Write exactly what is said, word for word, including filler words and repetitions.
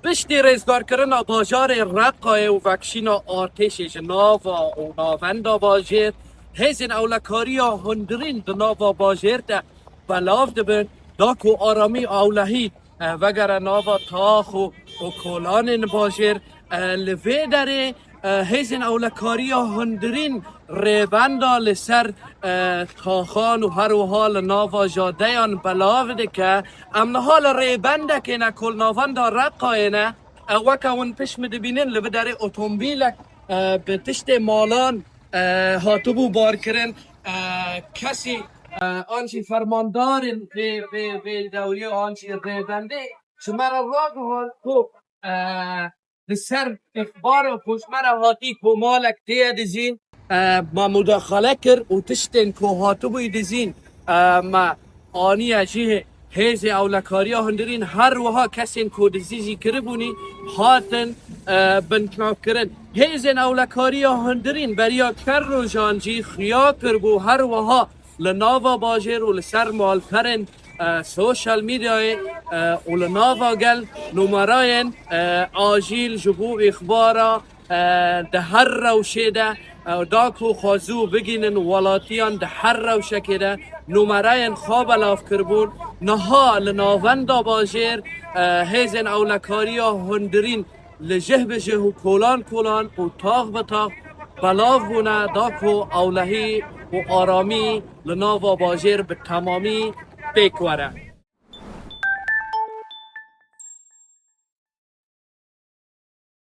Piştî rêzdarkirina bajarê Reqayê û vekişîna artêşê ji nava û navenda bajêr, hêzên ewlekariya hundirîn di nava bajêr de belav dibin, da ku aramî û ewlehî, e, vegere nava tax û, û kolanên bajêr. E, li vê derê, e, hêzên ewlekariya hundirîn rêbenda li ser, e, taxan û her wiha li nava cadeyan belav dike. Em niha li rêbendekê ne ku li navenda Reqayê ne. E, weke hûn pişt min dibînin, li vê derê otomobîlek, e, bi tiştê malan, e, hatibû barkirin. E, kesî, e, an jî fermandarên vê, vê, vê dewriyê an jî rêbendê ji me re ragihand ku, e, li ser îxbara ku ji me re hatî ku malek têye dizîn, e, me mudaxale kir û tiştên ku hatibûyî dizîn, e, me aniye cihê hêzê ewlekariya hundirîn, her wiha kesên ku dizî jî kiribûnî hatin, e, binçavkirin. Hêzên ewlekariya hundirîn beriya çend rojan jî xuya kiribû her wiha li nava bajêr û li ser malperên, e, sosyal medyayê, e, û li nava gel numarayên, e, acîl ji bo îxbara, e, di her rewşê de, e, da ku xwezû bigînin welatiyan di her rewşekê de numarayên xwe belav kiribûn. Niha li navenda bajêr, e, hêzên ewlekariya hundirîn li jih bi jih û kolan kolan û tax bi tax belav bûne, da ku ewlehî û aramî li nava bajêr bi temamî pêk were.